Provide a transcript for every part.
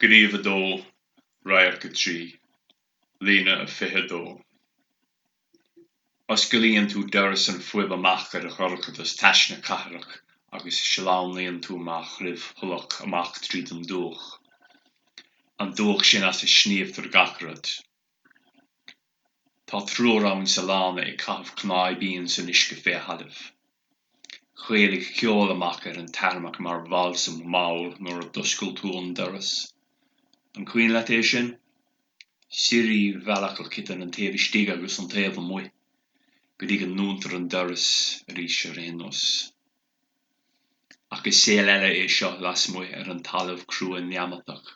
Gníomh 2, Radharc 3, Líne 22. Osclaíonn tú doras an phub amach ar dhorchadas tais na cathrach agus sleamhnaíonn tú mar chruimh thulach amach tríd an dúch. An dúch sin as a sníomhtar gach rud. Tá triúr ann sa lána ag caitheamh cnáimhín san uisce fé thalamh. Chaolaigh ceol amach ar an tarmac mar bhalsam mall nuair a d'oscail tú an doras. An cuimhin leat é sin? Suirí mheallacach idir an taobh istigh agus an taobh amuigh, go dtí go ndúntar an doras arís ar aon nós. Ach is saol eile é seo lasmuigh ar an talamh crua neamatach.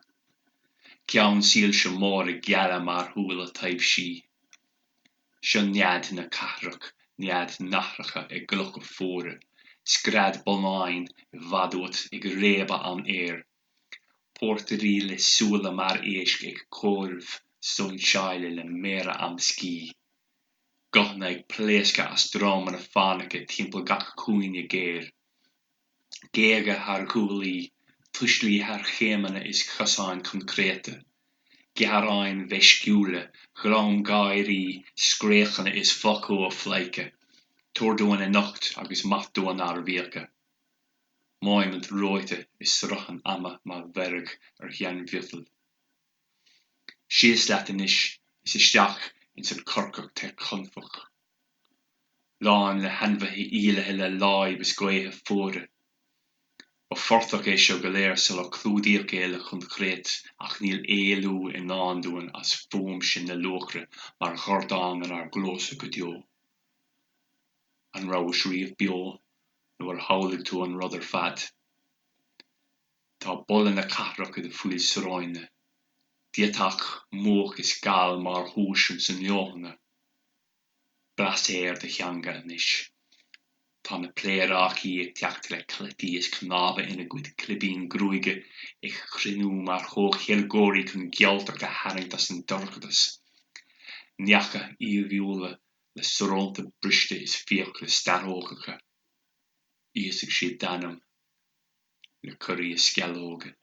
Ceann soilse móra geala mar shúile taibhsí. Seo nead na cathrach, nead nathracha i gclocha fuara, scread bonnáin i bhfad uait ag réabadh an aeir, portairí le súile mar éisc ag comhaireamh soinseáile le méara amscaí, guthanna ag pléascadh as dreamanna fánacha timpeall gach cúinne géar, géaga thar ghuaillí, tuislí thar chéimeanna is chosáin choincréite, gearáin mheisciúla, ghlamgháirí, scréachanna is fochomha pleidhce, tabhair dúinn anocht agus maith dúinn ár bhfiacha. Móimint reoite i sruth an ama mar mheirg ar sheanmhiotal. Síos leat anois is isteach ins an chorcach te confach. Lán le hainmhithe éillithe le láib is gaotha fuara. Ba phortach é seo go léir sular clúdaíodh é le coincréit ach níl éalú i ndán dúinn as fuaim sin na luachra mar dhordán inár gcluasa go deo. An rabhais riamh beo nó ar shamhlaigh tú an rud ar fad? Tá boladh na cathrach i do phoill sróine, deatach, muc is gal mar thúis ins an leoithne. Blas é ar do theanga anois. Tá na pléarácaí ag teacht le cleití is cnámha ina gcuid clibín gruaige ag cruinniú mar chomhcheilgeoirí chun gealtacht a tharraingt as an dorchadas. Neacha aoibhiúla le srónta briste is fiacla starrógacha. Íosfaidh siad d'anam le curaí is sceallóga.